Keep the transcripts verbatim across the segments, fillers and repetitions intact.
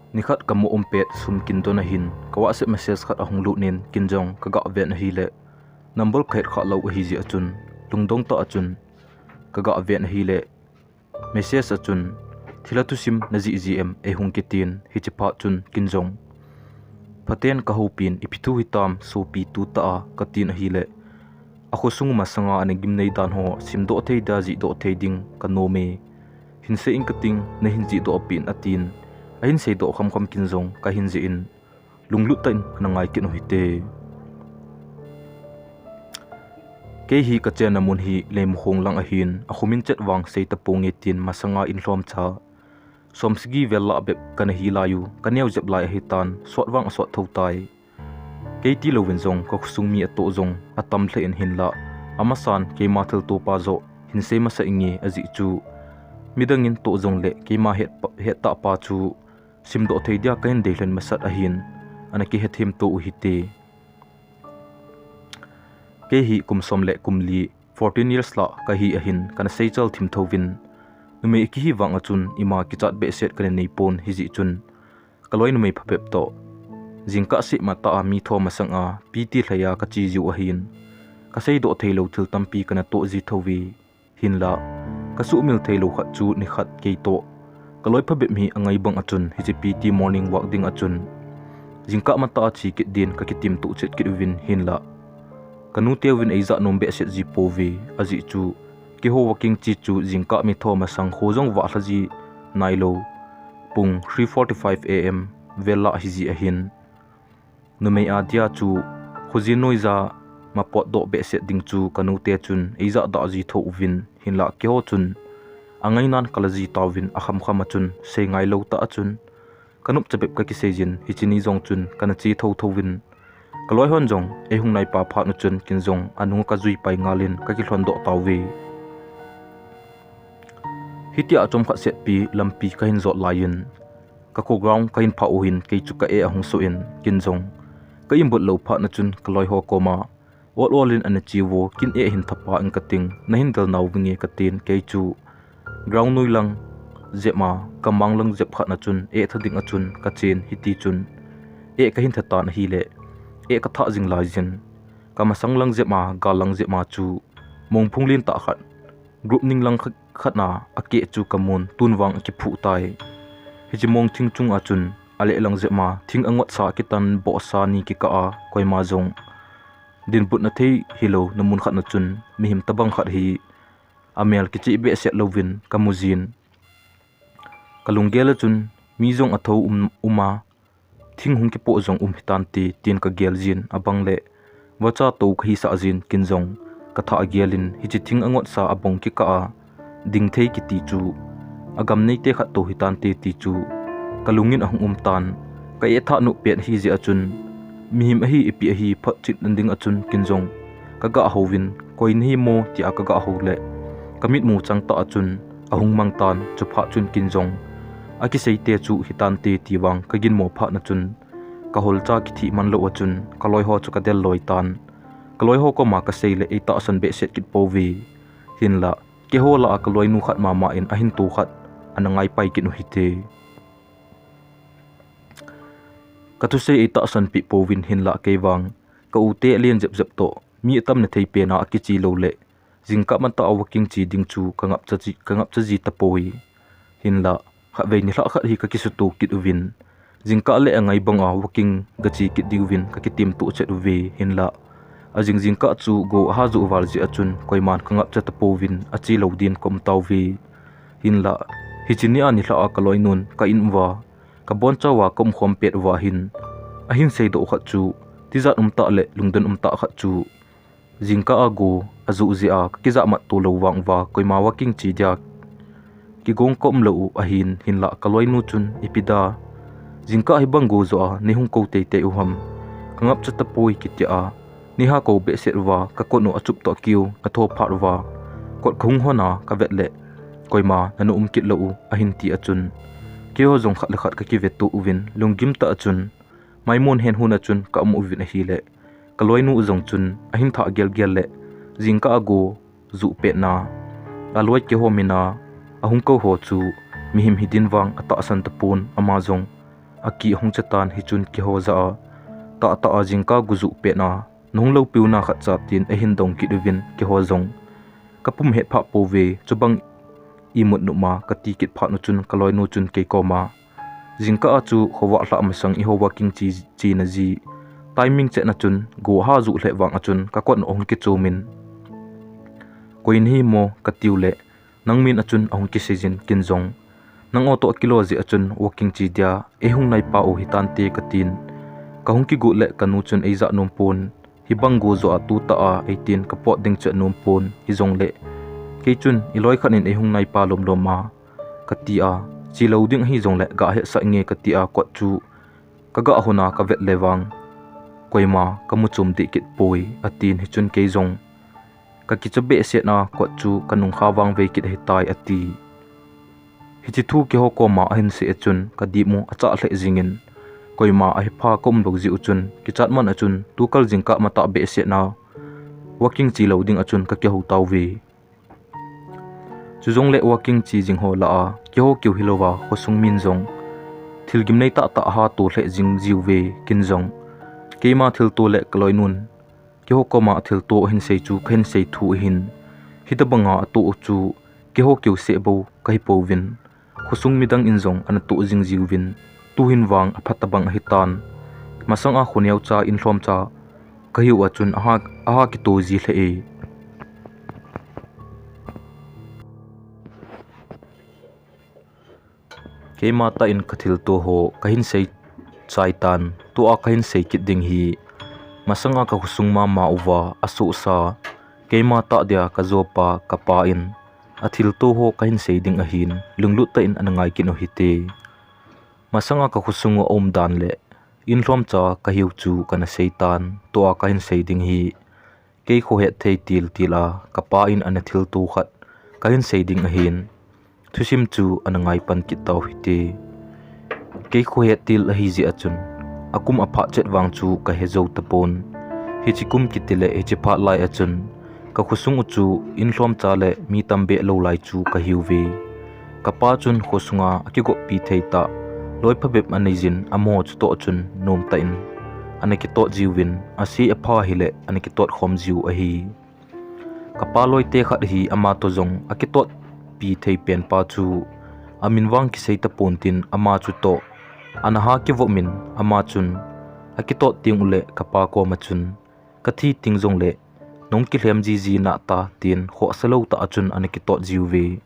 Nikhat ka mo um pet sum kin don ahin, ka WhatsApp message khat ahung lut in kin jong ka ga ven ahile, number ka het kha lou ahi jeh a chun, lungdong tah a chun ka ga ven ahile, message a chun, "Thilha thusim na jih ji em?" ei hung kitin, hiche phat chun kin jong, "Phaten ka houpin, ipi thu hitam, sopi tu tah a," ka tin ahile, "A khosung masanga ana gimnei dan ho simdoh thei dia jihdoh thei ding ka nom e. Hin sei in ka ting, na hin jihdoh pin," a tin. Ahin seidoh khamkham kin jong ka hin jih in, lunglut tah in ana ngai kit u hite. Kei hi ka chenna mun hi Leimakhong lang ahin, a khumin chet vang sei taponge tin masanga in lhomcha som sagi vel lah bep kana hi lai u, ka neo jep lai ahitan, sot vang a sot tho tai. Kei tilouvin jong ka khosung mi atoh jong atam lheh in hinlah, amasan keima thilto pa joh hin sei masa inge ajeh chu, midang in toh jongle keima het pa, het tah pa chu simdoh thei dia ka hin deilhen masat ahin, ana kihethem to u hite. Kei hi kum som le kum li, fourteen years lah ka hi ahin, kana seichal thim thouvin, numei kihi vang a chun ima kichat behseh kana nei pon, hijeh chun ka loi numei phabep toh jingkah seh matah a mi thum masanga P T lhai a ka che jiu ahin, ka seidoh theilou thil tampi kana toh ji thouve. Hinlah, ka sumil theilou khat chu nikhat kei toh ka loi phabep hi angai bang a chun hiche P T morning walk ding a chun jingkah matah a che kit din ka kitim tuh chet kit uvin hinlah, ka nuteuvin eija nom behseh ji pouve, ajeh chu keiho walking che chu jingkah mi thum masang kho jong vah lha ji nailou, pung three forty-five A M vel lah hi ji ahin. Numei a dia chu khojin noija ma potdoh behseh ding chu ka nute chun eija dah ji tho uvin hinlah keiho chun angainan ka la ji tauvin akhamkham a chun sei ngailou tah a chun ka nopcha bep ka kisei jin hiche ni jong chun kana che tho thouvin ka loi hon jong ei hung naipa phat u chun kin jong anu ka jui pai ngal in ka kilhon doh tauve. Hitia chomkhat setpi lampi ka hin jot lai in ka kho ground ka hin phah u hin kei chu ka eh ahung soh in kin jong ka inbut lou phat na chun ka loi ho koma ol ol in ana che uvo, kin eh hin thapa in ka ting, na hin del nau vinge ka tin kei chu ground noi lang jep a ka mang lang jep khat na chun eh tha ding a chun ka chen hiti chun eh ka hin tha tan ahile eh ka thah jing lai jin ka masang lang jep a gal lang jep a chu mongphung lin tah khat group ning lang khat na a keh chu ka mun tun vang a kiphuh tai. Hiche mong thing chung a chun a leh lang jep a thing angot sa kitan boh sa ni kikah a koima jong dinbut na thei hilou na mun khat na chun mihem tabang khat hi a mel kicheh behseh louvin ka mu jin. Ka lunggel a chun mi jong a tho um, um a, thing hung kipoh jong um hitante, tin ka gel jin abang le vacha to ka hisah jin kin jong ka thah gel in hiche thing angot sa a bong kikah a ding thei kiti chu a gam neite khat to hitante ti chu ka lungin ahung um tan. Ka eh thah nu pet hi jeh a chun mihem ahi ipi ahi photchet ding a chun kin jong ka ga houvin koi nahi mo tia ka ga hou le ka mitmu chang tah a chun ahung mang tan, chuphat chun kin jong a kiseite chu hitante ti vang ka ginmo phat na chun ka holcha kithi man lou a chun ka loi ho chu ka del loi tan. Ka loi ho koma ka sei le ei tahsan behseh kit pouve. Hinlah, keiho lah a ka loinu khat mama in ahin to khat ana ngai pai kit u hite. Ka thusei ei tahsan pi pouvin hinlah kei vang ka u te len jep jep toh mi atam na thei pen a kiche lou le jingkah matah a walking che ding chu ka ngapcha ji, ka ngapcha ji tapoi. Hinlah, khatvei nilhah khat hi ka kisuto kit uvin, jingkah le angai bang a walking ga che kit diuvin ka kitim tuh chet uve. Hinlah, a jing jingkah chu go aha joh val jeh a chun koiman ka ngapcha tapouvin a che lou din ka um tauve. Hinlah, hiche ni a nilhah a ka loinun ka in uva ka boncha uva ka umkhom pet uva hin ahin seidoh khat chu tijat um tah le lungdon um tah khat chu jingkah a go ajoh jeh a ka kijahmat to lou vang uva koima walking che dia kigong ka um lou u ahin, hinlah ka loinu chun ipi da jingkah hibang go joh a nei hung kou teitei u ham, ka ngapcha tapoi kiti a nei ha kou behseh uva ka kot u achup toh kiu ka tho phat uva kot ka hung hon a ka vet le koima nana um kit lou u ahin ti a chun keiho jong khat le khat ka kive tuh uvin lunggim tah a chun maimon hen hun a chun ka um uvin ahile ka loinu jong chun ahin thah gel gel le jingkah a go joh pet na a loi keiho min a ahung kou ho chu mihem hi din vang atahsan tapon ama jong Akihong chatan hichun keiho jah a, tahtah a jingkah gujuh pet na, nahung loupiu na khat cha tin eihin dong kit uvin keiho jong. Kapum het phah pouve, chubang imut nom a kati kit phat nu chun kaloinu chun kei koma, jingkah a chu khovah lhah masang eiho walking che, chena ji, timing chetna chun go ha juh lheh vang a chun kakot ahung kichom in, koi nahi mo katiu le, nang min a chun ahung kisei jin kin jong, nang o toh kilo jeh a chun walking che dia eihung naipa u hitante katin. Kahung kigot le kanu chun eija nom pon, hibang go jo a tutah a eitin kapot ding chu anom pon, hijongle kei chun iloi khat in eihung naipa lomlom a, kati a, che lou ding hijongle gah hetsah inge kati a kot chu kagah hon a kavet le vang, koima kamu chom deh kit poi, atin hichun kei jong kakicha behseh na kot chu kanung kha vangvei kit ahitai ati. Hiche thu keiho koma ahin sei a chun kadip u achah lheh jingin, koima ahipha kaum lou jeh u chun kichat man a chun tukal jingkah matah behseh na walking che lou ding a chun kakihou tauve. Chujongle walking che jing ho lah a keiho keu hilouva khosung min jong thil gimnei tahtah aha to lheh jing jiuve kin jong. Keima thilto le kaloinun keiho koma thilto ahin sei chu kahin sei thu ahin. Hitobanga ato u chu keiho keu seh bou kahi pouvin, khosung midang in jong ana to jing jiuvin, tuhin vang aphat tabang ahitan. Masanga khoneocha inlhomcha kahiu a chun aha, aha kito ji lheh e. Keima tah in kathilto ho kahin sei chai tan, tua kahin sei kit ding hi masanga kakhosung mama uva asohsa, keima tah dia kajopa kapa in athilto ho kahin sei ding ahin, lunglut tah in ana ngai kit u hite. Masanga kakhosung u aumdan le inlhomcha kahiu chu kana sei tan, tua kahin sei ding hi kei khohet thei tiltil a kapa in ana thilto khat kahin sei ding ahin, thusim chu ana ngaipan kit tau hite. Kei khohet til ahijeh a chun akum aphah chet vang chu kahe jou tapon. Hiche kum kiti le hiche phat lai a chun kakhosung u chu inlhomcha le mi tambeh lou lai chu kahiuve. Kapa chun khosunga akigoppi thei tah loi phabep aneijin, amaho chutoh chun nomtah in ana kitot jiuvin, ase apha hile ana kitot khom jiu ahi. Kapa loite khat hi amatoh jong akitotpi thei penpa chu amin vang kisei tapon tin, ama chutoh ana ha kivop in, ama chun akitot tengule kapa koma chun, kathi teng jongle nahung kilhem jiji nahta tin, khohsa lou tah a chun ana kitot jiuve.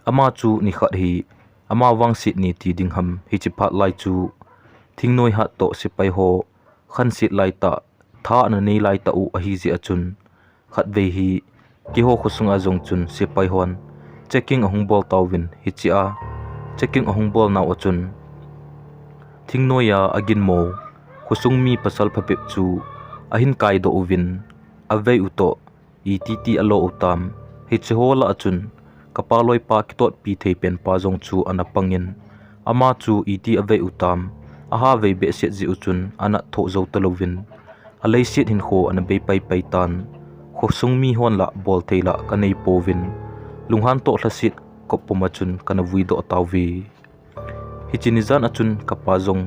Ama chu nikhat hi ama vangset ni ti ding ham, hiche phat lai chu thingnoi hat toh sepai ho khanset laitah, tha ana nei laitah u ahijeh a chun, khatvei hi keiho khosunga jong chun sepai hon checking ahung bol tauvin, hichea checking ahung bol nau a chun thingnoiya aginmo khosung mi pasal phabep chu ahin kaidoh uvin, avei u toh ititi alo u tam. Hiche ho lah a chun kapa loipa kitotpi thei penpa jong chu ana pangin, ama chu iti avei u tam, aha vei behseh jeh u chun anat thoh jou talouvin, aleiset hinkho ana bei paipai tan. Khosung mi hon lah bol thei lah kanei pouvin, lunghan toh lhaset kop puma chun kana vuidoh tauve. Hiche nijan a chun kapa jong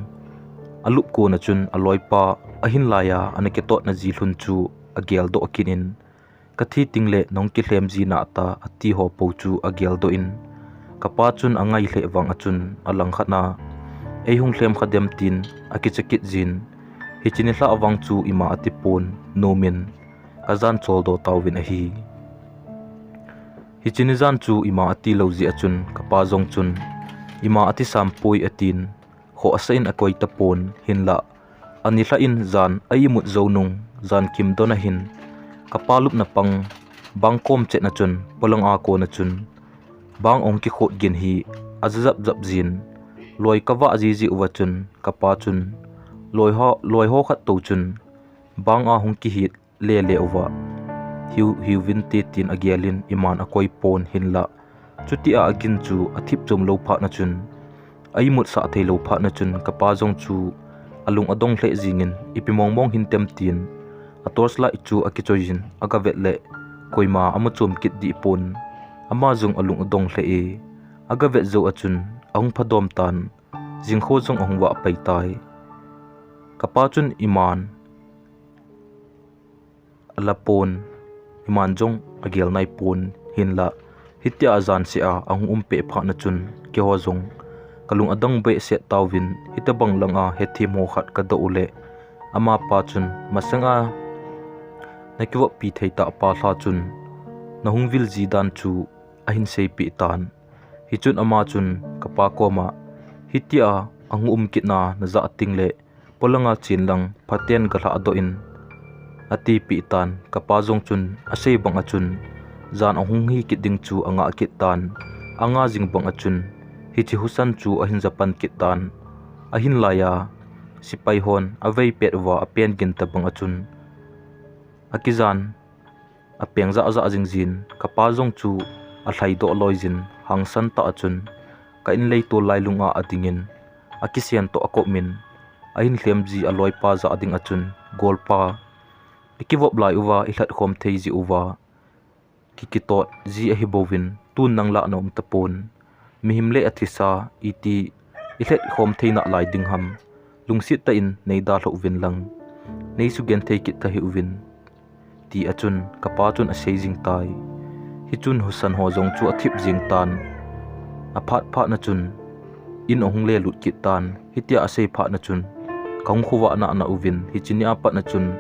alup kona chun aloipa ahin laiya ana kitotna ji lhun chu ageldoh kit in, kathi tengle nahung kilhem ji nahta ati ho pou chu ageldoh in, kapa chun angai lheh vang a chun alangkhat na, eihung lhem kha dem tin akicha kit jin, hiche nilhah vang chu ima atipon, nomin kajan choldo tauvin ahi. Hiche nijan chu ima atilou jeh a chun kapa jong chun ima atisam poi atin, khohsa in akoi tapon, hinlah anilhah in jan a imut jou nung, jan kim don ahin, kapa lupna pang bang kom chetna chun polang a kona chun bang ahung kikhot gin hi ajajap jap jin, loi kavah jiji uva chun kapa chun loiho, loiho khat tou chun bang ahung kihit lele uva, hiu, hiuvinte tin agelin iman akoi pon, hinlah chutia agin chu athip chom lou phatna chun, a imutsah theilou phatna chun kapa jong chu alung adong lheh jingin, ipi mongmong hintem tin a torch light chu akichoijin agavet le koima amu chom kit dih pon, ama jong alung adong lheh e, agavet jou a chun ahung phadom tan. jingkho jong ahung vah pai tai. Kapa chun iman ala pon, iman jong agel nai pon, hinlah hitia jan seh a ahung um peh phat na chun keiho jong kalung adang behseh tauvin, hitobang langa hethem ho khat kadoh uleh amapa chun masanga nakivoppi thei tah pa lha chun nahung vil ji dan chu ahin seipeh tan. Hichun ama chun kapa koma, hitia ahung um kitna najah tengleh polanga chen lang phaten galhah doh in, atipeh tan. Kapa jong chun asei bang a chun jan ahung hi kit ding chu angah kit tan. Anga jing bang a chun hiche husan chu ahin japan kit tan. Ahinlaiya sepai hon avei pet uva apen gin tobang a chun akijan apeng jahjah jingjin, kapa jong chu alhaidoh loijin, hangsan tah a chun ka inleitol lailunga adingin, akisen toh akopmin, ahin lhem ji aloipa jah ding a chun, Golpa, ikivop lai uva ilhatkhom thei ji uva kikitot ji ahi bouvin, tun nang lah naum tapon. Mihem le athisa iti ilhatkhom thei nalai ding ham? Lungset tah in neidalhah uvin lang, neisugenthei kit tahih uvin, ti a chun kapa chun asei jing tai. Hichun husan ho jong chu athip jing tan. Aphat phat na chun in ahung lelut kit tan. Hitia asei phat na chun kahung khovah nana uvin, hiche nia pat na chun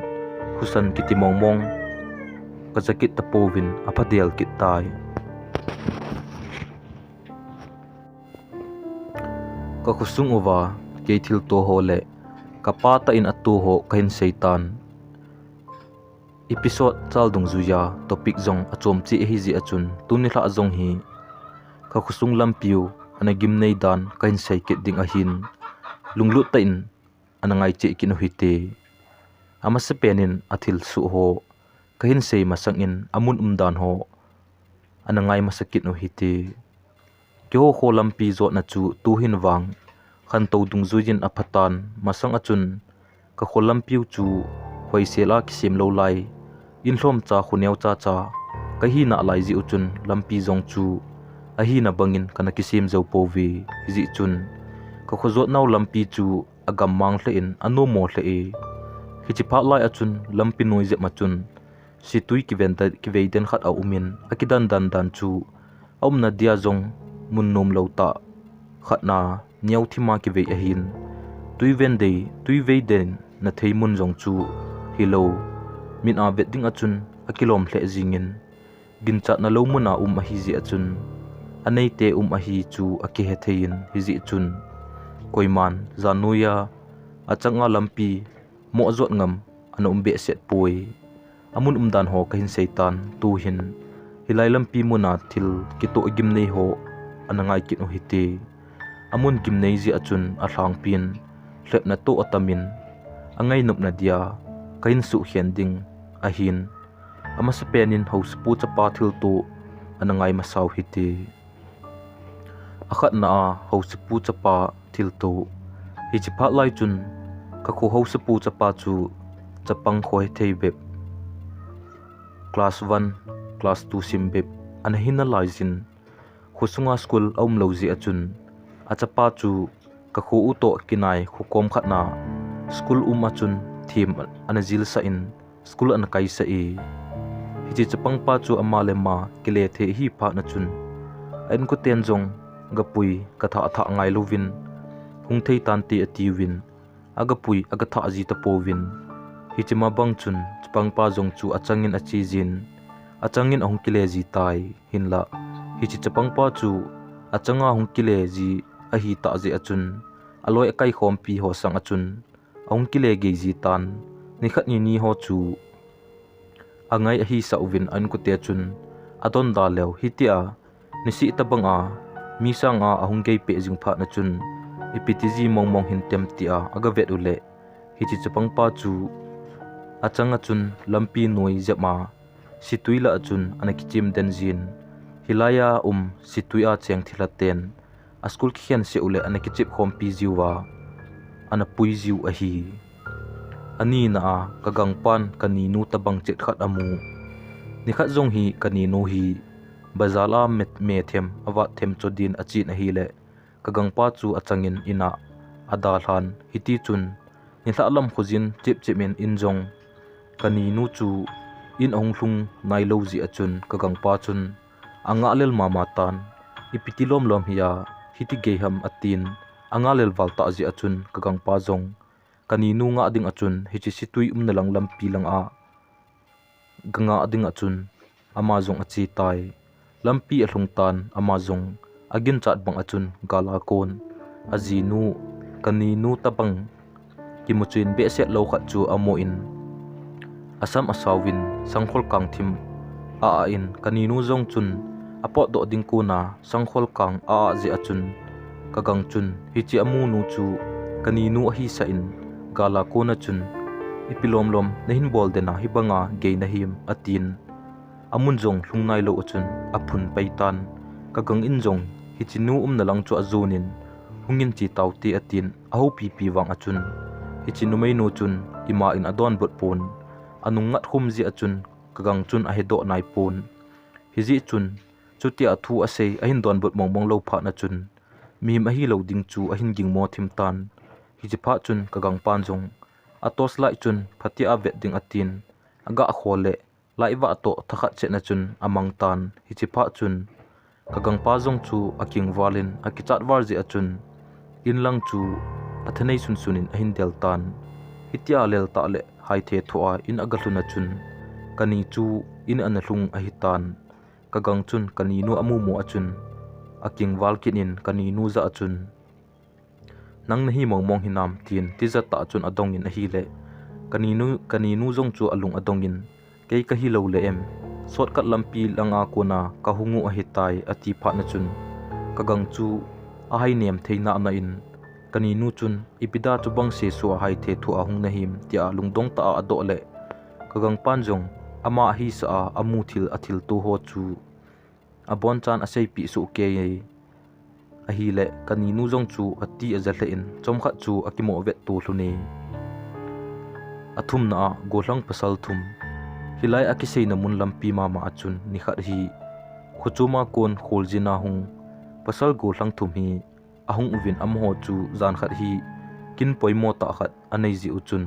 husan kiti mongmong kaja kit tapouvin, aphadel kit tai. Kakhosung uva kei thilto ho le kapa tah in ato ho kahin sei tan. Episode chal dungjuiya topic jong achom cheh ahijeh a chun, tuni lhah jong hi kakhosung lampiu ana gimnei dan kahin sei kit ding ahin, lunglut tah in ana ngai cheh kit u hite. Amasapen in athilsoh ho kahin sei masangin amun umdan ho ana ngai masa kit u hite. Keiho kho lampi jotna chu tuhin vang khantou dungjuiyin aphatan, masang a chun kakho lampiu chu hoisel a kisem lou lai, inlhomcha khoneo chacha kahi nalai jeh u chun lampi jong chu ahina bangin kana kisem jou pouve. Hijeh chun kakho jotnau lampi chu agammang lheh in anommo lheh e. Hiche phat lai a chun lampi noi jep ma chun situi kivei den khat aumin, akidan dan dan chu aumna dia jong mun nomlou tah khatna neothima kivei ahin, tuiven dei, tuivei den na thei mun jong chu hilou, mit a vet ding a chun akilom lheh jingin, ginchatna lou muna um ahijeh a chun aneite um ahi chu akihe thei in, hijeh chun koiman jan noiya achanga lampi mo jot ngam ana um behseh poi. Amun umdan ho kahin sei tan, tuhin hilai lampi muna thil kitoh gimnei ho ana ngai kit u hite. Amun gimnei jeh a chun alhangpin lhepna toh atamin, angainopna dia kahin suhkhen ding ahin, amasapen in housepu chapa thilto ana ngai masau hite. Akhatna a housepu chapa thilto. Hiche phat lai chun kakho housepu chapa chu chapang khohethei bep, class one, class two sim bep ana hi nalaijin, khosunga school aumlou jeh a chun achapa chu kakho u toh kinai khokom khatna school um a chun them ana jilsah in, school ana kaisah e. Hiche chapangpa chu ama le ama kile thei ahi phat na chun a-inkoten jong gapui, kathah thah ngailouvin hung thei tante atiuvin, agapui agathah ji tapouvin, hiche ma bang chun chapangpa jong chu achangin achejin, achangin ahung kile ji tai. Hinlah hiche chapangpa chu achanga hung kile ji ahitah jeh a chun aloi akaikhompi ho sang a chun ahung kile gei ji tan. Nikhat nini ho chu angai ahisah uvin a-inkote chun adonda leu, hitia niseh tobanga mi sanga ahung geipeh jing phat na chun ipi tiji mongmong hintem tia agavet uleh, hiche chapangpa chu achanga chun lampi noi jep a situi lah a chun ana kichem den jin. Hilai a um situi a cheng thilhaten a school kikhen seh uleh ana kichep khompi jiuva ana pui jiu ahi. Anina a kagangpan kaninu tobang chet khat amu. Nikhat jong hi kaninu hi bazar a me them avat them cho din achen ahileh, kagangpa chu achangin in a adalhan. Hitichun nilhah lam khojin chipchip in in jong kaninu chu in ahung lhung nailou jeh a chun kagangpa chun angah lel mama tan. Ipi ti lomlom hi a hiti gei ham atin, angah lel val tah jeh a chun kagangpa jong kaninu ngah ding a chun hiche situi umna lang lampi lang a gangah ding a chun ama jong ache tai. Lampi alhung tan, ama jong aginchat bang a chun gala kon ajinu kaninu tabang kimuchuin behseh lou khat chu amun, asam asauvin sangkhol kang thim a ah in, kaninu jong chun apotdoh ding kona sangkhol kang a ah jeh a chun kagang chun hiche amunu chu kaninu ahisah in, gala kona chun, "Ipi lomlom nahin bol den a hibanga gei nahim?" atin. Amun jong lhung nailou a chun aphun pai tan. Kagang in jong hiche nu umna lang chu ajonin, "Hungin che taute," atin, ahoupipi vang a chun hiche numeinu chun ima in adonbut pon. Anung ngat khum jeh a chun kagang chun ahedoh nai pon. Hijeh chun chutia thu asei ahin donbut mongmong lou phat na chun mihem ahilou ding chu ahin gingmo thim tan. Hiche phat chun kagangpan jong atorch light chun phatia avet ding atin, agah khol le light vah toh thakhat chetna chun amang tan. Hiche phat chun kagangpa jong chu akingval in akichat val jeh a chun inlang chu athanei sunsun in ahin del tan. Hitia lel tah le haithe thoh a in agalhun a chun kani chu in ana lhung ahitan. Kagang chun kaninu amumu a chun akingval kit in kaninu jah a chun, "Nang nahi mongmong hinam?" tin tijat tah chun adongin ahile, kaninu, kaninu jong chu alung adongin, "Kei kahilou le em? Shortcut lampi langa kona kahung u ahitai," ati phat na chun kagang chu ahainem thei nana in, kaninu chun, "Ipi dia chubang seso a haithe thoh a hung nahim?" tia lungdong tah a adoh le, kagangpan jong ama ahisah a amu thil athilto ho chu abonchan aseipeh soh kei ahile, kaninu jong chu ati aja lheh in chomkhat chu akimo vetto lhun e. Athumna a, gollhang pasal thum. Hilai akiseina mun lampi mama a chun nikhat hi khochom a kon kholjin a hung pasal gollhang thum hi ahung uvin, amaho chu jankhat hi kin poimo tah khat anei jeh u chun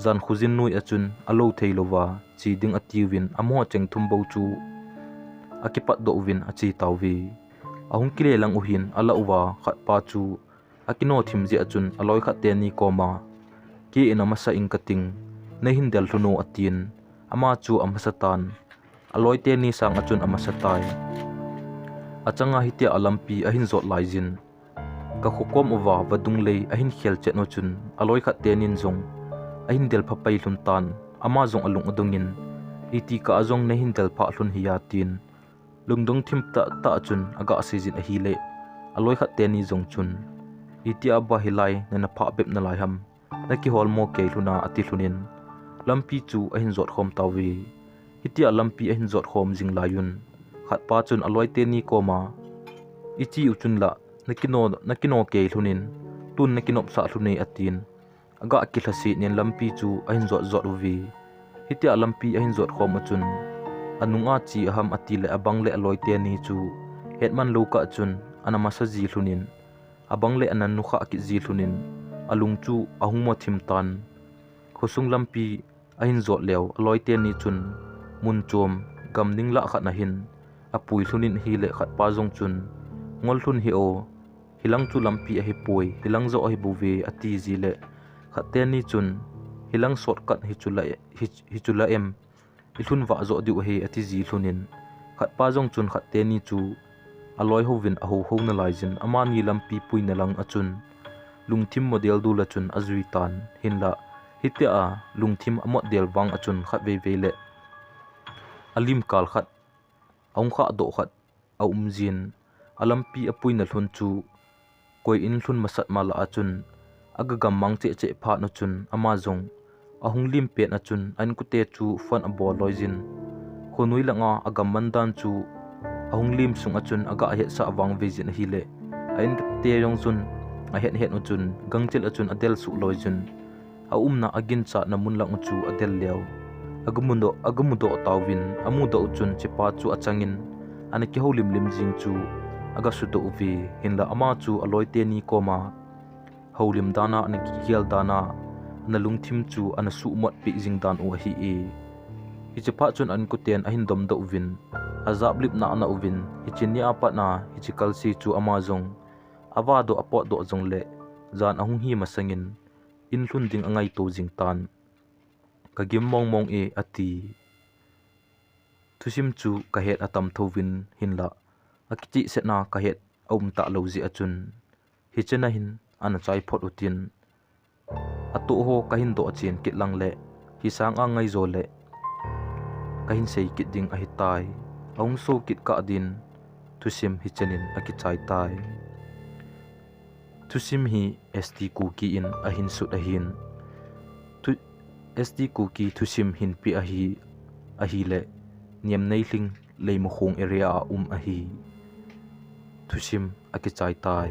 jan khojin noi a chun alou theilouva che ding atiuvin, amaho cheng thum bou chu akipatdoh uvin ache tauve. Ahung kile lang u hin alah uva khatpa chu akino thim jeh a chun aloi khat teni koma, "Kei in amasa ing kating, neihin del lhun o," atin, ama chu amasa tan. Aloi teni sang a chun amasa tai. Achanga hitia lampi ahin jot laijin, kakhokom uva vadung lei ahin khel chet u chun aloi khat tenin jong ahin del pha pai lhun tan. Ama jong alung adongin, "Iti kah a jong neihin del phah lhun hi a?" tin lungdong thim tah tah chun agah seijin ahile, aloi khat teni jong chun, "Itia ba hilai nana phah bep nalai ham? Nakiholmo kei lhun a," ati lhun in lampi chu ahin jot khom tauve. Hitia lampi ahin jot khom jing laiyun khatpa chun aloi teni koma, "Iche u chun la nakino, nakino kei lhun in, tun nakinopsah lhun e," atin, agah kilhaset nin lampi chu ahin jot jot uve. Hitia lampi ahin jot khom u chun, anunga che aham ati le abang le aloi teni chu hetman lou kah chun ana masa ji lhun in, abang le ana nukhah kit ji lhun in, alung chu ahung mo thim tan. Khosung lampi ahin jot leu, aloi teni chun mun chom gamning lah khat na hin apui lhun in ahile, khatpa jong chun, "Ngol lhun hih o, hilang chu lampi ahipoi, hilang joh ahibouve," ati ji le, khat teni chun, "Hilang shortcut hi chu la, hi, hi chu la em? I lhun vah joh diu ahi," ati ji lhun in, khatpa jong chun khat teni chu aloi houvin ahou hou nalaijin, amani lampi puina lang a chun lungthim model dul a chun ajui tan. Hinla hitia lungthim amot del vang a chun khatvei vei le alim kal khat, ahung khah doh khat aum jin, alampi apuina lhun chu koi in lhun masat ma lah a chun aga gammang cheh cheh phat u chun ama jong ahung lim pet a chun a inkote chu phone abol loi jin, khonoi langa agam man dan chu ahung lim sung a chun aga hetsah vang vei jin ahile, a inkote jong chun ahet het u chun gangchel a chun adel suh loi jin, aumna aginchatna mun lang u chu adel leu. Aga mudoh, aga mudoh tauvin, amudoh u chun chepa chu achangin ana kihoulim lim jing chu aga sudoh uve. Hinla ama chu aloi teni koma, houlim dan a ana kigel dan a, ana lungthim chu ana suhmot peh jing dan u ahi e. Hiche phat chun a inkoten ahin domdoh uvin, ajaplipna ana uvin, hiche nia pat a hiche kalse chu ama jong avadoh apotdoh jongle, jan ahung hi masangin, in lhun ding angaito jing tan. Ka gim mongmong e, ati. Thusim chu kahet atam thouvin hinlah, akichehsetna kahet aum talou jeh a chun, hiche na hin ana chai phot utin, atoh ho kahin doh chen kit lang le, hisang a ngaijo le kahin sei kit ding ahitai. Ahung so kit kah din, thusim hichen in akichai tai. Thusim hi S T Kuki in ahin sut ahin. Thu-, S T Kuki thusim hinpe ahi, ahile, Niamneilhing Leimakhong area a um ahi. Thusim akichai tai.